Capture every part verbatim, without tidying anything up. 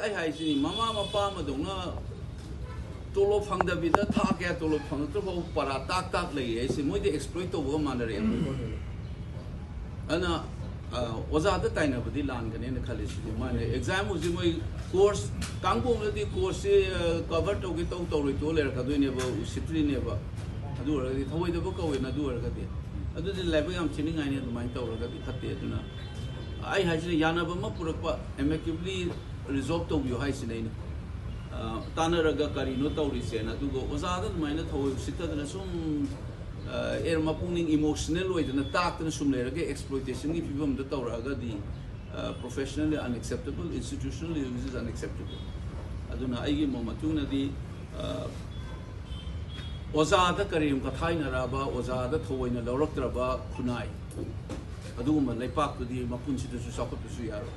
ꯑꯩ ꯍꯥꯏꯁꯤꯅꯤ, ꯃꯃꯥ ꯃꯄꯥ ꯑꯃꯗꯧꯅ ꯇꯣꯂꯣꯞ ꯐꯪꯗꯕꯤꯗ ꯊꯥ ꯀꯌꯥ ꯇꯣꯂꯣꯞ ꯐꯪꯉꯛꯇ꯭ꯔꯐꯥꯎ ꯄꯔꯥ ꯇꯥꯛ ꯇꯥꯛ ꯂꯩꯌꯦ ꯍꯥꯏꯁꯦ, ꯃꯣꯏꯗꯤ ꯑꯦꯛꯁꯄ꯭ꯂꯣꯏꯠ ꯇꯧꯕꯒ ꯃꯥꯟꯅꯔꯦ꯫ ꯑꯗꯨꯅ ꯑ, ꯑꯣꯖꯥꯗ ꯇꯥꯏꯅꯕꯗꯤ ꯂꯥꯟꯒꯅꯦꯅ ꯈꯜꯂꯤ꯫ ꯁꯤꯗꯤ ꯃꯥꯅ ꯑꯦꯛꯖꯥꯝ ꯍꯧꯖꯤꯛ ꯃꯣꯏ ꯀꯣꯔꯁ ꯀꯥꯡꯕꯨ ꯑꯃꯅꯗꯤ ꯀꯣꯔꯁꯁꯤ ꯀꯚꯔ ꯇꯧꯒꯦ ꯇꯧ ꯇꯧꯔꯣꯏ ꯇꯣꯛꯑ ꯂꯩꯔꯛꯀꯗꯣꯏꯅꯦꯕ, ꯎꯁꯤꯠꯇ꯭ꯔꯤꯅꯦꯕ꯫ ꯑꯗꯨ ꯑꯣꯏꯔꯒꯗꯤ ꯊꯧꯑꯣꯏꯗꯕ ꯀꯧꯋꯦꯅ꯫ ꯑꯗꯨ ꯑꯣꯏꯔꯒꯗꯤ ꯑꯗꯨꯗꯤ ꯂꯥꯏꯕꯛ ꯌꯥꯝ ꯊꯤꯅꯤꯡꯉꯥꯏꯅꯤ꯫ ꯑꯗꯨꯃꯥꯏꯅ ꯇꯧꯔꯒꯗꯤ ꯐꯠꯇꯦ꯫ ꯑꯗꯨꯅ ꯑꯩ ꯍꯥꯏꯁꯤꯅ, ꯌꯥꯅꯕ ꯑꯃ ꯄꯨꯔꯛꯄ, ꯑꯦꯃꯤꯀꯦꯕꯂꯤ ꯔꯤꯖꯣꯜꯕ ꯇꯧꯕꯤꯌꯨ ꯍꯥꯏꯁꯤꯅ ꯑꯩꯅ꯫ ꯑ, ꯇꯥꯟꯅꯔꯒ ꯀꯔꯤꯅꯣ ꯇꯧꯔꯤꯁꯦꯅ꯫ ꯑꯗꯨꯒ ꯑꯣꯖꯥꯗ ꯑꯗꯨꯃꯥꯏꯅ ꯊꯧꯑꯣꯏ ꯎꯁꯤꯠꯇꯗꯅ ꯁꯨꯝ, ꯑ, ꯑꯦ, ꯃꯄꯨꯛꯅꯤꯡ ꯏꯃꯣꯁꯅꯦꯜ ꯑꯣꯏꯗꯅ ꯇꯥꯛꯇꯅ ꯁꯨꯝ ꯂꯩꯔꯒ ꯑꯦꯛꯁꯄ꯭ꯂꯣꯏꯇꯦꯁꯟꯒꯤ ꯐꯤꯕꯝꯗ ꯇꯧꯔꯛꯑꯒꯗꯤ, ꯑ, professionally unacceptable, institutionally this is unacceptable꯫ ꯑꯗꯨꯅ ꯑꯩꯒꯤ ꯃꯣꯠ ꯃꯇꯨꯡ ꯏꯟꯅꯗꯤ, ꯑ, ꯑꯣꯖꯥꯗ ꯀꯔꯦꯝ ꯀꯊꯥꯏꯅꯔꯕ, ꯑꯣꯖꯥꯗ ꯊꯑꯣꯏꯅ ꯂꯧꯔꯛꯇ꯭ꯔꯕ ꯈꯨꯟꯅꯥꯏ, ꯑꯗꯨꯒꯨꯝꯕ ꯂꯩꯄꯥꯛꯇꯨꯗꯤ ꯃꯄꯨꯟꯁꯤꯗꯁꯨ ꯆꯥꯎꯈꯠꯄꯁꯨ ꯌꯥꯔꯣꯏ꯫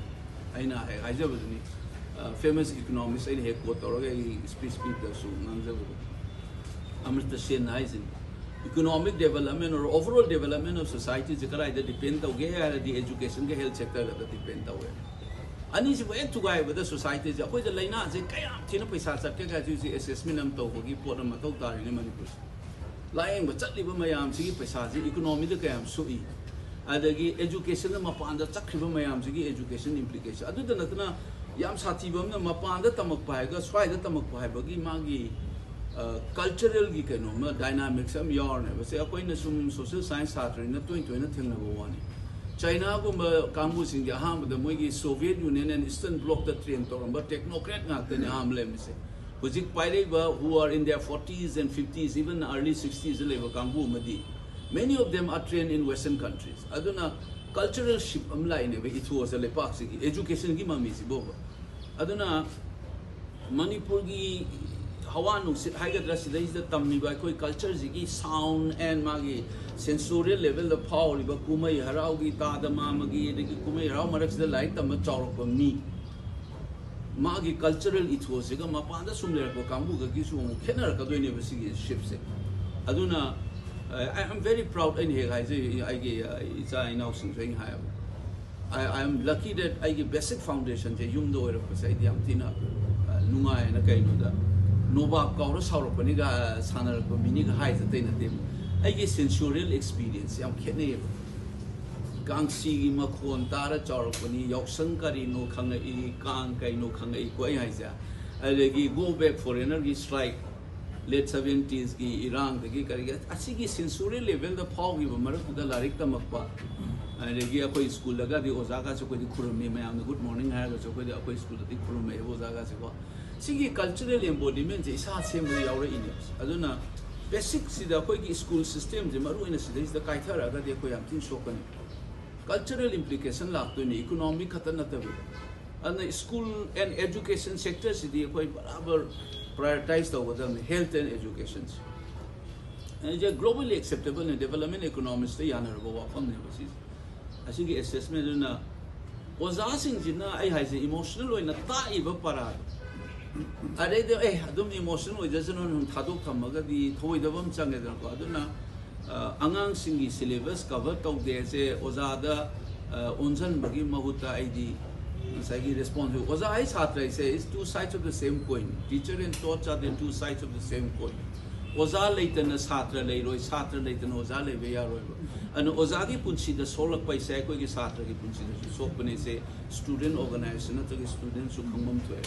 ꯑꯩꯅ ꯍꯦꯛ ꯍꯥꯏꯖꯕꯗꯨꯅꯤ, ꯐꯦꯃꯁ ꯏꯀꯣꯅꯣꯃꯤꯁ ꯑꯩꯅ ꯍꯦꯛ ꯀꯣꯠ ꯇꯧꯔꯒ ꯑꯩꯒꯤ ꯁ꯭ꯄꯤꯆ ꯄꯤꯕꯗꯁꯨ ꯉꯥꯡꯖꯕꯗꯣ, ꯑꯃ꯭ꯔꯤꯇ ꯁꯦꯟꯅ ꯍꯥꯏꯁꯤꯅꯤ, economic development or overall development of society ꯁꯦ ꯀꯗꯥꯏꯗ ꯗꯤꯄꯦꯟ ꯇꯧꯒꯦ ꯍꯥꯏꯔꯗꯤ education ꯒ health sector ꯒꯗ ꯗꯤꯄꯦꯟ ꯇꯧꯋꯦ꯫ ꯑꯅꯤꯁꯤꯕꯨ ꯍꯦꯛ ꯊꯨꯒꯥꯏꯕꯗ society ꯁꯦ, ꯑꯩꯈꯣꯏꯗ ꯂꯥꯏꯅꯥꯁꯦ ꯀꯌꯥꯝ ꯊꯤꯅ ꯄꯩꯁꯥ ꯆꯠꯀꯦ ꯍꯥꯏꯕꯁꯤ assessment ꯑꯃ ꯇꯧꯕꯒꯤ ꯄꯣꯠ ꯑꯃ ꯃꯊꯧ ꯇꯥꯔꯤꯅꯦ ꯃꯅꯤꯄꯨꯔꯁꯦ꯫ ꯂꯥꯌꯦꯡꯕ ꯆꯠꯂꯤꯕ ꯃꯌꯥꯝꯁꯤꯒꯤ ꯄꯩꯁꯥꯁꯤ economy ꯗ ꯀꯌꯥꯝ ꯁꯣꯛꯏ, ꯑꯗꯒꯤ education ꯗ ꯃꯄꯥꯟꯗ ꯆꯠꯈ꯭ꯔꯤꯕ ꯃꯌꯥꯝꯁꯤꯒꯤ education implication, ꯑꯗꯨꯗ ꯅꯠꯇꯅ ꯌꯥꯝ ꯁꯥꯊꯤꯕ ꯑꯃꯅ ꯃꯄꯥꯟꯗ ꯇꯝꯃꯛꯄ ꯍꯥꯏꯒ ꯁ꯭ꯋꯥꯏꯗ ꯇꯝꯃꯛꯄ ꯍꯥꯏꯕꯒꯤ ꯃꯥꯒꯤ, ꯑ, cultural ꯒꯤ ꯀꯩꯅꯣꯝꯃ dynamics ꯑꯃ ꯌꯥꯎꯔꯅꯦꯕ꯫ ꯁꯦ ꯑꯩꯈꯣꯏꯅ ꯁꯨꯝ social science ꯁꯥꯇ꯭ꯔꯅꯤꯅ ꯇꯣꯏ ꯇꯣꯏꯅ ꯊꯦꯡꯅꯕ ꯋꯥꯅꯤ꯫ ꯆꯥꯏꯅꯥꯒꯨꯝꯕ ꯀꯥꯡꯕꯨꯁꯤꯡꯁꯦ ꯑꯍꯥꯟꯕꯗ ꯃꯣꯏꯒꯤ Soviet Union and Eastern Bloc ꯇ train ꯇꯧꯔꯝꯕ technocrat ꯉꯥꯛꯇꯅꯤ ꯑꯍꯥꯟꯕ ꯂꯩꯔꯝꯃꯤꯁꯦ꯫ ꯍꯧꯖꯤꯛ ꯄꯥꯏꯔꯛꯏꯕ who are in their forties and fifties, even early sixties ꯗ ꯂꯩꯕ ꯀꯥꯡꯕꯨ ꯑꯃꯗꯤ, many of them are trained in Western countries꯫ ꯑꯗꯨꯅ cultural shift ꯑꯃ ꯂꯥꯛꯏꯅꯦꯕ ethos ꯁꯦ ꯂꯩꯄꯥꯛꯁꯤꯒꯤ education ꯒꯤ ꯃꯃꯤꯁꯤꯕꯣꯕ꯫ ꯑꯗꯨꯅ ꯃꯅꯤꯄꯨꯔꯒꯤ ꯍꯋꯥ ꯅꯨꯡꯁꯤꯠ ꯍꯥꯏꯒꯗ꯭ꯔꯥ, ꯁꯤꯗꯩꯁꯤꯗ ꯇꯝꯃꯤꯕ ꯑꯩꯈꯣꯏ culture ꯁꯤꯒꯤ sound and ꯃꯥꯒꯤ sensorial level ꯗ ꯐꯥꯎꯔꯤꯕ ꯀꯨꯝꯍꯩ ꯍꯔꯥꯎꯒꯤ, ꯇꯥꯗ ꯃꯥꯃꯒꯤ, ꯑꯗꯒꯤ ꯀꯨꯝꯍꯩ ꯍꯔꯥꯎ ꯃꯔꯛꯁꯤꯗ ꯂꯥꯏꯔꯤꯛ ꯇꯝꯕ ꯆꯥꯎꯔꯛꯄ ꯃꯤ, ꯃꯥꯒꯤ cultural ethos ꯁꯤꯒ ꯃꯄꯥꯟꯗ ꯁꯨꯝ ꯂꯩꯔꯛꯄ ꯀꯥꯡꯕꯨꯒꯒꯤꯁꯨ ꯑꯃꯨꯛ ꯈꯦꯠꯅꯔꯛꯀꯗꯣꯏꯅꯦꯕ ꯁꯤꯒꯤ shift ꯁꯦ꯫ ꯑꯗꯨꯅ, I am very proud, ꯑꯩꯅ ꯍꯦꯛ ꯍꯥꯏꯖꯩ, ꯑꯩꯒꯤ, ꯑ, ꯏꯆꯥ ꯏꯅꯥꯎꯁꯤꯡꯁꯨ ꯑꯩꯅ ꯍꯥꯏꯌꯦꯕ, I, I am lucky that ꯑꯩꯒꯤ basic foundationꯁꯦ ꯌꯨꯝꯗ ꯑꯣꯏꯔꯛꯄꯁꯦ ꯑꯩꯗꯤ ꯌꯥꯝ ꯊꯤꯅ ꯑ, ꯅꯨꯡꯉꯥꯏꯅ, ꯀꯩꯅꯣꯗ ꯅꯣꯕꯥꯞ ꯀꯥꯎꯔ ꯁꯥꯎꯔꯛꯄꯅꯤꯒ, ꯑ, ꯁꯥꯟꯅꯔꯛꯄ ꯃꯤꯅꯤꯒ ꯍꯥꯏꯁꯦ ꯑꯇꯩ ꯅꯠꯇꯦ꯫ ꯑꯩꯒꯤ sensorial experience ꯌꯥꯝ ꯈꯦꯠꯅꯩꯌꯦꯕ꯫ ꯀꯥꯡꯁꯤꯒꯤ ꯃꯈꯣꯟ ꯇꯥꯔ ꯆꯥꯎꯔꯛꯄꯅꯤ, ꯌꯥꯎꯁꯪ ꯀꯔꯤꯅꯣ ꯈꯪꯉꯛꯏ, ꯀꯥꯡ ꯀꯩꯅꯣ ꯈꯪꯉꯛꯏꯀꯣ ꯑꯩ ꯍꯥꯏꯁꯦ꯫ ꯑꯗꯒꯤ go back foreignerꯒꯤ strike, late seventiesꯀꯤ ꯏꯔꯥꯡꯗꯒꯤ ꯀꯔꯤꯒꯤ, ꯑꯁꯤꯒꯤ sensorial levelꯗ ꯐꯥꯎꯈꯤꯕ ꯃꯔꯛꯇꯨꯗ ꯂꯥꯏꯔꯤꯛ ꯇꯝꯃꯛꯄ, ꯑꯗꯒꯤ ꯑꯩꯈꯣꯏ ꯁ꯭ꯀꯨꯜꯗꯒꯗꯤ ꯑꯣꯖꯥꯒꯁꯨ ꯑꯩꯈꯣꯏꯗꯤ ꯈꯨꯔꯨꯝꯃꯤ, ꯃꯌꯥꯝꯅ good morning ꯍꯥꯏꯔꯒꯁꯨ ꯑꯩꯈꯣꯏꯗꯤ ꯑꯩꯈꯣꯏ ꯁ꯭ꯀꯨꯜꯗꯗꯤ ꯈꯨꯔꯨꯝꯃꯦꯕ ꯑꯣꯖꯥꯒꯁꯦꯀꯣ꯫ ꯁꯤꯒꯤ cultural embodimentꯁꯦ ꯏꯁꯥ ꯁꯦꯝꯕꯗ ꯌꯥꯎꯔꯛꯏꯅꯦ꯫ ꯑꯗꯨꯅ basicꯁꯤꯗ ꯑꯩꯈꯣꯏꯒꯤ school systemꯁꯦ ꯃꯔꯨ ꯑꯣꯏꯅ ꯁꯤꯗꯩꯁꯤꯗ ꯀꯥꯏꯊꯔꯛꯑꯒꯗꯤ ꯑꯩꯈꯣꯏ ꯌꯥꯝ ꯊꯤꯅ ꯁꯣꯛꯀꯅꯤ꯫ Cultural implication ꯂꯥꯛꯇꯣꯏꯅꯦ, economic ꯈꯛꯇ ꯅꯠꯇꯕꯤꯗ꯫ ꯑꯗꯨꯅ school and education sectorꯁꯤꯗꯤ ꯑꯩꯈꯣꯏ ꯕꯔꯥꯕꯔ prioritize ꯇꯧꯒꯗꯕꯅꯤ, health and educationꯁꯦ꯫ ꯑꯩꯁꯦ globally acceptableꯅꯦ, development economicsꯇ ꯌꯥꯅꯔꯕ ꯋꯥꯐꯝꯅꯦꯕ ꯁꯤꯁꯦ꯫ ꯑꯁꯤꯒꯤ assessment ꯑꯗꯨꯅ ꯑꯣꯖꯥꯁꯤꯡꯁꯤꯅ, ꯑꯩ ꯍꯥꯏꯁꯦ, emotional ꯑꯣꯏꯅ ꯇꯥꯛꯏꯕ ꯄꯔꯥꯗꯣ, ꯑꯗꯩꯗ ꯑꯦ ꯑꯗꯨꯝ emotional ꯑꯣꯏꯖꯁꯅꯨ, ꯑꯗꯨꯝ ꯊꯥꯗꯣꯛ ꯊꯝꯃꯒꯗꯤ ꯊꯧꯑꯣꯏꯗꯕ ꯑꯃ ꯆꯪꯉꯦꯗꯅꯀꯣ꯫ ꯑꯗꯨꯅ ꯑ, ꯑꯉꯥꯡꯁꯤꯡꯒꯤ syllabus cover ꯇꯧꯗꯦꯁꯦ ꯑꯣꯖꯥꯗ ꯑ, ꯑꯣꯟꯁꯤꯟꯕꯒꯤ ꯃꯍꯨꯠꯇ ꯑꯩꯗꯤ ꯉꯁꯥꯏꯒꯤ response, ꯑꯣꯖꯥ ꯍꯥꯏ ꯁꯥꯇ꯭ꯔ ꯍꯥꯏꯁꯦ is two sides of the same coin, teacher and thoughts are the two sides of the same coin꯫ ꯑꯣꯖꯥ ꯂꯩꯇꯅ ꯁꯥꯇ꯭ꯔ ꯂꯩꯔꯣꯏ, ꯁꯥꯇ꯭ꯔ ꯂꯩꯇꯅ ꯑꯣꯖꯥ ꯂꯩꯕ ꯌꯥꯔꯣꯏꯕ꯫ ꯑꯗꯨꯅ ꯑꯣꯖꯥꯒꯤ ꯄꯨꯟꯁꯤꯗ ꯁꯣꯛꯂꯛꯄ ꯍꯥꯏꯁꯦ ꯑꯩꯈꯣꯏꯒꯤ ꯁꯥꯇ꯭ꯔꯒꯤ ꯄꯨꯟꯁꯤꯗꯁꯨ ꯁꯣꯛꯄꯅꯦꯁꯦ student organization ꯅꯠꯇ꯭ꯔꯒ studentꯁꯨ ꯈꯪꯐꯝ ꯊꯣꯛꯑꯦ꯫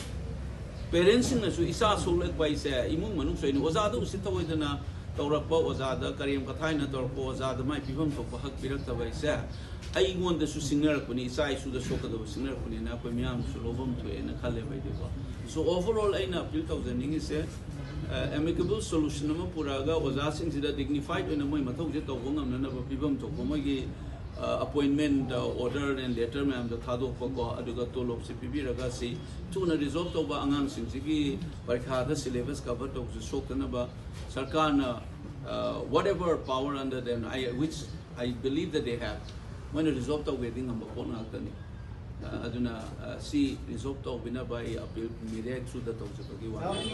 Parentsꯁꯤꯡꯅꯁꯨ ꯏꯆꯥ ꯁꯣꯛꯂꯛꯄ ꯍꯥꯏꯁꯦ ꯏꯃꯨꯡ ꯃꯅꯨꯡ ꯁꯣꯏꯅ ꯑꯣꯖꯥꯗ ꯎꯁꯤꯠ ꯊꯑꯣꯏꯗꯅ ꯇꯧꯔꯛꯄ, ꯑꯣꯖꯥꯗ ꯀꯔꯦꯝ ꯀꯊꯥꯏꯅ ꯇꯧꯔꯛꯄ, ꯑꯣꯖꯥꯗ ꯃꯥꯏ ꯄꯤꯐꯝ ꯊꯣꯛꯄ ꯍꯛ ꯄꯤꯔꯛꯇꯕ ꯍꯥꯏꯁꯦ ꯑꯩꯉꯣꯟꯗꯁꯨ ꯁꯤꯡꯅꯔꯛꯄꯅꯤ, ꯏꯆꯥ ꯏꯁꯨꯗ ꯁꯣꯛꯀꯗꯕ ꯁꯤꯡꯅꯔꯛꯄꯅꯤꯅ ꯑꯩꯈꯣꯏ ꯃꯤꯌꯥꯝꯗꯁꯨ ꯂꯧꯐꯝ ꯊꯣꯛꯑꯦꯅ ꯈꯜꯂꯦꯕ ꯑꯩꯗꯤꯀꯣ꯫ So overall ꯑꯩꯅ appeal ꯇꯧꯖꯅꯤꯡꯉꯤꯁꯦ, ꯑ, amicable solution ꯑꯃ ꯄꯨꯔꯛꯑꯒ ꯑꯣꯖꯥꯁꯤꯡꯁꯤꯗ dignified ꯑꯣꯏꯅ ꯃꯣꯏ ꯃꯊꯧꯁꯦ ꯇꯧꯕ ꯉꯝꯅꯅꯕ ꯄꯤꯐꯝ ꯊꯣꯛꯄ ꯃꯣꯏꯒꯤ, ꯑ, appointment, ꯑ, order and letter ꯃꯌꯥꯝꯗꯣ ꯊꯥꯗꯣꯛꯄꯀꯣ, ꯑꯗꯨꯒ ꯇꯣꯂꯣꯞꯁꯦ ꯄꯤꯕꯤꯔꯒ ꯁꯤ ꯊꯨꯅ resolve ꯇꯧꯕ, ꯑꯉꯥꯡꯁꯤꯡꯁꯤꯒꯤ ꯄꯔꯤꯈꯥꯗ syllabus cover ꯇꯧꯕꯁꯨ ꯁꯣꯛꯇꯅꯕ ꯁꯔꯀꯥꯔꯅ, ꯑ, whatever power under them, I, which I believe that they have, ꯃꯣꯏꯅ resolve ꯇꯧꯒꯦꯗꯤ ꯉꯝꯕ ꯄꯣꯠ ꯉꯥꯛꯇꯅꯤ꯫ ꯑ, ꯑꯗꯨꯅ, ꯑ, ꯁꯤ resolve ꯇꯧꯕꯤꯅꯕ ꯑꯩ appeal media throughꯗ ꯇꯧꯖꯕꯒꯤ ꯋꯥꯅꯤ꯫